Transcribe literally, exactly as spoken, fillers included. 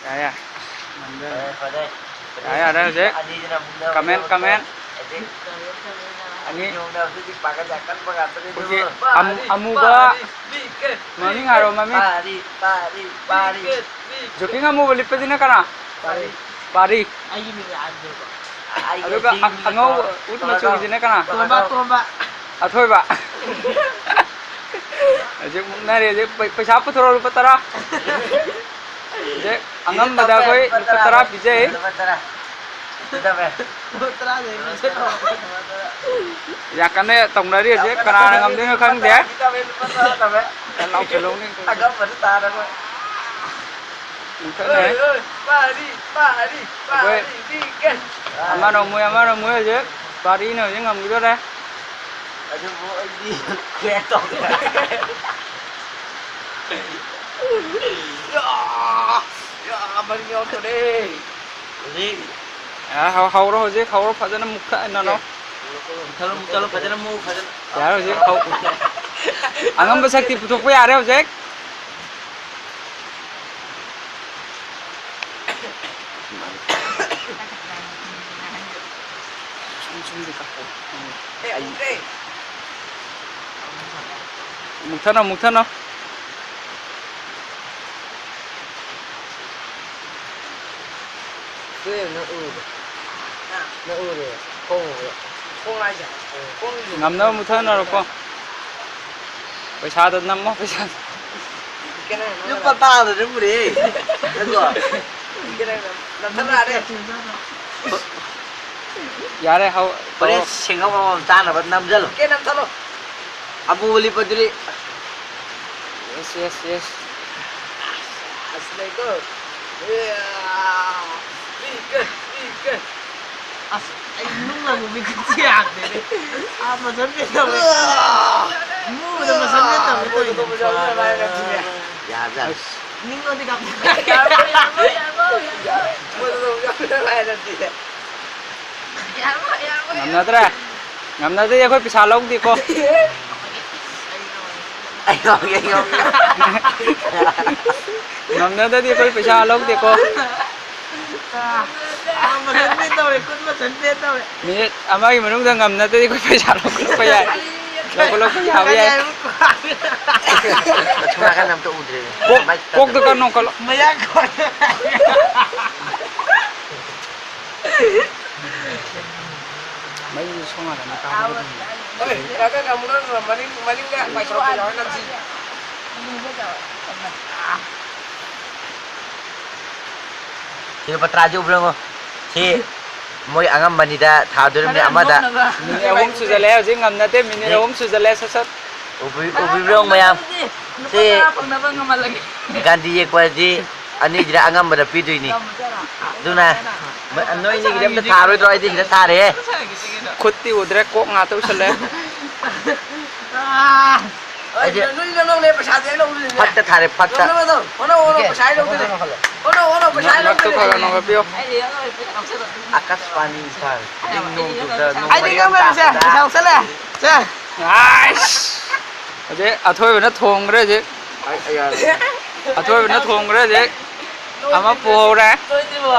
ꯌꯥꯔꯦ꯫ ꯐꯔꯦ, ꯐꯔꯦ꯫ ꯌꯥꯔꯦ, ꯌꯥꯔꯦ, ꯍꯧꯖꯤꯛ꯫ ꯑꯅꯤꯁꯤꯅ ꯑꯃꯨꯛ ꯅꯕ ꯀꯃꯦꯟ, ꯅꯕ ꯀꯃꯦꯟ꯫ ꯍꯧꯖꯤꯛ ꯑꯅꯤ꯫ ꯑꯅꯤ ꯅꯕꯗꯨꯗꯤ ꯄꯥꯒꯜ ꯑꯀꯟꯕ ꯉꯥꯛꯇꯅꯤ ꯑꯩꯈꯣꯏꯒꯤ ꯑꯗꯨꯕꯨ꯫ ꯑꯃꯨ-, ꯑꯃꯨꯕ ꯄꯥꯔꯤ, ꯃꯃꯤꯡ ꯍꯥꯏꯔꯣ, ꯃꯃꯤꯡ꯫ ꯄꯥꯔꯤ, ꯄꯥꯔꯤ, ꯄꯥꯔꯤ꯫ ꯖꯣꯀꯤꯡ ꯑꯃꯨꯕ ꯂꯤꯠꯄꯁꯤꯅ ꯀꯅꯥ? ꯄꯥꯔꯤ꯫ ꯄꯥꯔꯤ꯫ ꯑꯩꯒꯤ ꯃꯤꯡ ꯍꯥꯏꯕꯗꯨꯀꯣ꯫ ꯑꯩꯒꯤ ꯑꯗꯨꯒ ꯑꯁꯤꯒꯤ ꯑ-, ꯃꯤꯡ ꯑꯉꯧꯕ ꯀꯧꯔꯒ, ꯎꯠ ꯀꯧꯔꯒ, ꯃꯆꯨꯒꯤꯁꯤꯅ ꯀꯅꯥ? ꯇꯣꯝꯕ, ꯀꯧꯔꯒ꯫ ꯇꯣꯝꯕ꯫ ꯑꯊꯣꯏꯕ꯫ ꯍꯧꯖꯤꯛ ꯃꯨꯛꯅꯔꯦ꯫ ꯍꯧꯖꯤꯛ ꯄꯩ-, ꯄꯩꯁꯥ ꯄꯨꯊꯣꯔꯛꯑꯣ, ꯂꯨꯄꯥ ꯇꯔꯥ꯫ ꯍꯧꯖꯤꯛ ꯑꯉꯝꯕꯗ ꯑꯩꯈꯣꯏ ꯂꯨꯄꯥ ꯇꯔꯥ ꯄꯤꯖꯩ꯫ ꯂꯨꯄꯥ ꯇꯔꯥ꯫ ꯂꯨꯄꯥ ꯇꯔꯥ꯫ ꯌꯥꯝ ꯀꯟꯅ ꯇꯧꯅꯔꯤ ꯍꯧꯖꯤꯛ, ꯀꯅꯥꯅ ꯉꯝꯗꯣꯏꯅꯣ ꯈꯪꯗꯦ꯫ ꯀꯟꯅ ꯂꯥꯎꯁꯜꯍꯧꯅꯤ꯫ ꯑꯉꯝꯕꯗ ꯇꯥꯔꯒ꯫ ꯃꯨꯛꯊꯠꯅꯔꯦ꯫ ꯑꯣꯏ, ꯑꯣꯏ, ꯄꯥꯔꯤ, ꯄꯥꯔꯤ, ꯑꯩꯈꯣꯏ ꯄꯥꯔꯤ, ꯕꯤ ꯀꯦ꯫ ꯑꯃꯅ ꯃꯣꯏ, ꯑꯃꯅ ꯃꯣꯏ ꯍꯧꯖꯤꯛ꯫ ꯄꯥꯔꯤꯅ ꯍꯧꯖꯤꯛ ꯉꯝꯈꯤꯗꯣꯔꯦ꯫ ꯑꯗꯨꯕꯨ ꯑꯩꯗꯤ ꯀ꯭ꯔꯦꯛ ꯇꯧꯈ꯭ꯔꯦ꯫ ꯌꯥ! ꯌꯥ! ꯃꯔꯤ ꯌꯥꯎꯔꯛꯇꯣꯔꯦ꯫ ꯍꯧꯖꯤꯛ꯫ ꯑ, ꯍꯧ-, ꯍꯧꯔꯣ ꯍꯧꯖꯤꯛ, ꯍꯧꯔꯣ ꯐꯖꯅ ꯃꯨꯛꯊꯠ, ꯅꯅꯣ꯫ ꯃꯨꯛꯊꯠꯂꯣ, ꯃꯨꯛꯊꯠꯂꯣ, ꯐꯖꯅ ꯃꯨꯛ, ꯐꯖꯅ꯫ ꯌꯥꯔꯦ ꯍꯧꯖꯤꯛ, ꯍꯧ-, ꯑꯉꯝꯕ ꯁꯛꯇꯤ ꯄꯨꯊꯣꯛꯄ ꯌꯥꯔꯦ ꯍꯧꯖꯤꯛ꯫ ꯁꯨꯝ, ꯁꯨꯝꯗꯤ ꯀꯥꯞꯄꯣ꯫ ꯑꯦ, ꯑꯩ ꯎꯗ꯭ꯔꯦ꯫ ꯃꯨꯛꯊꯠꯅꯣ, ꯃꯨꯛꯊꯠꯅꯣ꯫ ꯇꯨꯌꯦꯜꯞ ꯅꯪ ꯎꯔꯕꯣ? ꯍꯥ? ꯅꯪ ꯎꯔꯦ? ꯈꯣꯡ ꯎꯕ꯭ꯔꯣ? ꯈꯣꯡ ꯍꯥꯏꯁꯦ? ꯎꯝ꯫ ꯈꯣꯡ ꯎꯕ꯭ꯔꯣ? ꯉꯝꯅꯕ ꯃꯨꯛꯊꯠꯅꯔꯣꯀꯣ꯫ ꯄꯩꯁꯥꯗꯣ ꯅꯝꯃꯣ, ꯄꯩꯁꯥꯗꯣ꯫ ꯂꯨꯄꯥ ꯇꯔꯥꯗꯨꯗꯤ ꯄꯨꯔꯛꯑꯦ꯫ ꯅꯠꯇ꯭ꯔꯣ? ꯌꯥꯔꯦ, ꯍꯧ-, ꯍꯣꯔꯦꯟ ꯇꯧꯔꯣ꯫ ꯁꯦꯡꯉꯝ ꯑꯃꯃꯝ ꯆꯥꯅꯕ ꯅꯝꯖꯜꯂꯣ꯫ ꯀꯦ ꯅꯝꯊꯠꯂꯣ꯫ ꯑꯃꯨꯕ ꯂꯤꯠꯄꯗꯨꯗꯤ꯫ Yes, yes, yes꯫ ꯑꯁ, ꯂꯩꯀꯣ꯫ ꯏꯌꯥ꯫ ꯃꯤ ꯀꯦ, ꯃꯤ ꯀꯦ꯫ ꯑꯁ, ꯑꯩ ꯅꯨꯡ ꯂꯪꯕ ꯃꯤꯀꯨꯞꯁꯤ ꯌꯥꯗꯦꯅꯦ꯫ ꯑꯥ, ꯃꯁꯟ ꯄꯦꯟ ꯇꯧꯋꯦ꯫ ꯃꯨꯕꯗ ꯃꯁꯟ ꯄꯦꯟ ꯇꯧꯋꯦ ꯇꯧꯔꯤꯁꯦ꯫ ꯌꯥꯗ꯭ꯔꯥ? ꯅꯤꯡꯉꯣꯗꯤ ꯀꯞ-, ꯌꯥꯔꯣꯏ, ꯌꯥꯔꯣꯏ, ꯌꯥꯔꯣꯏ, ꯌꯥꯔꯣꯏ꯫ ꯉꯝꯅꯗ꯭ꯔꯦ꯫ ꯉꯝꯅꯗ꯭ꯔꯗꯤ ꯑꯩꯈꯣꯏ ꯄꯩꯁꯥ ꯂꯧꯗꯦꯀꯣ꯫ ꯑꯩ ꯌꯣꯛꯀꯦ, ꯑꯩ ꯌꯣꯛꯀꯦ꯫ ꯉꯝꯅꯗ꯭ꯔꯗꯤ ꯑꯩꯈꯣꯏ ꯄꯩꯁꯥ ꯂꯧꯗꯦꯀꯣ꯫ ꯑꯥ, ꯃꯊꯟ ꯄꯦꯠ ꯇꯧꯔꯦ, ꯈꯨꯠ ꯃꯊꯟ ꯄꯦꯠ ꯇꯧꯔꯦ꯫ ꯃꯤꯅꯤꯠ ꯑꯃꯒꯤ ꯃꯅꯨꯡꯗ ꯉꯝꯅꯗ꯭ꯔꯗꯤ ꯑꯩꯈꯣꯏ ꯄꯩꯁꯥ ꯂꯧꯈꯠꯂꯛꯄ ꯌꯥꯏ꯫ ꯂꯧꯈꯠꯂꯛꯄ ꯌꯥꯕ ꯌꯥꯏ꯫ ꯑꯁꯣꯝ ꯅꯥꯀꯟ ꯑꯝꯇ ꯎꯗ꯭ꯔꯦ꯫ ꯀꯣꯛ-, ꯀꯣꯛꯇ ꯀꯟꯅ ꯅꯣꯡꯈꯠꯂꯣ꯫ ꯃꯌꯥ ꯀꯣꯟ-, ꯃꯩꯁꯦ ꯁꯣꯝ ꯅꯥꯀꯟꯗ ꯀꯥꯞꯄꯒꯗꯤ꯫ ꯍꯣꯏ, ꯅꯥꯀꯟ ꯑꯃꯨꯛ ꯅꯪ ꯃꯅꯤꯡ, ꯃꯅꯤꯡꯗ ꯄꯥꯏꯊꯣꯔꯛꯄ ꯌꯥꯎꯔ ꯅꯝꯁꯤ꯫ ꯁꯤ ꯂꯨꯄꯥ ꯇꯔꯥꯁꯦ ꯎꯕ꯭ꯔꯥ ꯌꯦꯡꯉꯣ꯫ ꯁꯤ ꯃꯣꯏ ꯑꯉꯝꯕꯅꯤꯗ ꯊꯥꯗꯣꯔꯤꯕꯅꯤ ꯑꯃꯗ꯫ ꯃꯤꯅꯤꯠ ꯑꯍꯨꯝ ꯁꯨꯖꯜꯂꯛꯑꯦ, ꯍꯧꯖꯤꯛ ꯉꯝꯅꯗꯦ, ꯃꯤꯅꯤꯠ ꯁꯤ ꯑꯍꯨꯝ ꯁꯨꯖꯜꯂꯛꯑꯦ, ꯁꯠ ꯁꯠ꯫ ꯎꯕꯤ-, ꯎꯕꯤꯕ꯭ꯔꯣ ꯃꯌꯥꯝ? ꯂꯨꯄꯥ ꯁꯤ ꯇꯔꯥ ꯐꯪꯅꯕ ꯉꯝꯍꯜꯂꯒꯦ꯫ ꯒꯥꯟꯙꯤ ꯌꯦꯛꯄꯗꯤ ꯑꯅꯤꯁꯤꯗ ꯑꯉꯝꯕꯗ ꯄꯤꯗꯣꯏꯅꯤ꯫ ꯉꯝꯃꯨꯁꯦ ꯂꯥꯛꯑꯣ꯫ ꯑꯗꯨꯅ ꯃ-, ꯅꯣꯏ ꯑꯅꯤꯒꯤꯗꯤ ꯑꯝꯇ ꯊꯥꯔꯣꯏꯗ꯭ꯔꯣ? ꯑꯩꯗꯤ ꯁꯤꯗ ꯊꯥꯔꯦꯍꯦ꯫ ꯈꯨꯠꯇꯤ ꯎꯗ꯭ꯔꯦ, ꯀꯣꯛ ꯉꯥꯛꯇ ꯎꯁꯜꯂꯦ꯫ ꯑꯥ! ꯑꯩꯗꯤ ꯅꯣꯏ ꯅꯅꯧꯅꯦ ꯄꯩꯁꯥꯗꯤ ꯑꯩ ꯂꯧꯗꯣꯏꯅꯦ꯫ ꯐꯛꯇ ꯊꯥꯔꯦ, ꯐꯛꯇ꯫ ꯉꯝꯅꯕ ꯇꯧ꯫ ꯍꯣꯠꯅꯧ, ꯍꯣꯠꯅꯧ, ꯄꯩꯁꯥ ꯑꯩ ꯂꯧꯗꯣꯏꯅꯦ꯫ ꯍꯣꯠꯅꯧ, ꯍꯣꯠꯅꯧ, ꯄꯩꯁꯥ ꯑꯩ ꯃꯔꯛꯇ ꯂꯧꯗꯣꯏꯅꯦ꯫ ꯈꯔ ꯈꯔ ꯅꯣꯡꯈꯠꯄꯤꯌꯨ꯫ ꯑꯥꯀꯥꯁꯕꯥꯅꯤ ꯏꯝꯐꯥꯜ, ꯆꯤꯡ ꯅꯣꯡ ꯆꯨꯕꯗ ꯅꯣꯡ ꯑꯩꯗꯤ ꯃꯔꯤ ꯑꯃ ꯉꯝꯃꯦ, ꯁꯦ, ꯇꯥꯕꯗ꯫ ꯄꯩꯁꯥ ꯂꯧꯁꯜꯂꯦ꯫ ꯁꯦ꯫ ꯑꯥꯏꯁ! ꯍꯧꯖꯤꯛ ꯑꯊꯣꯏꯕꯅ ꯊꯣꯡꯈ꯭ꯔꯦ ꯍꯧꯖꯤꯛ꯫ ꯑꯩ, ꯑꯩ ꯌꯥꯔꯦ꯫ ꯑꯊꯣꯏꯕꯅ ꯊꯣꯡꯈ꯭ꯔꯦ ꯍꯧꯖꯤꯛ꯫ ꯑꯃ ꯄꯨꯍꯧꯔꯦ꯫ ꯂꯣꯏꯗ꯭ꯔꯤꯕꯣ?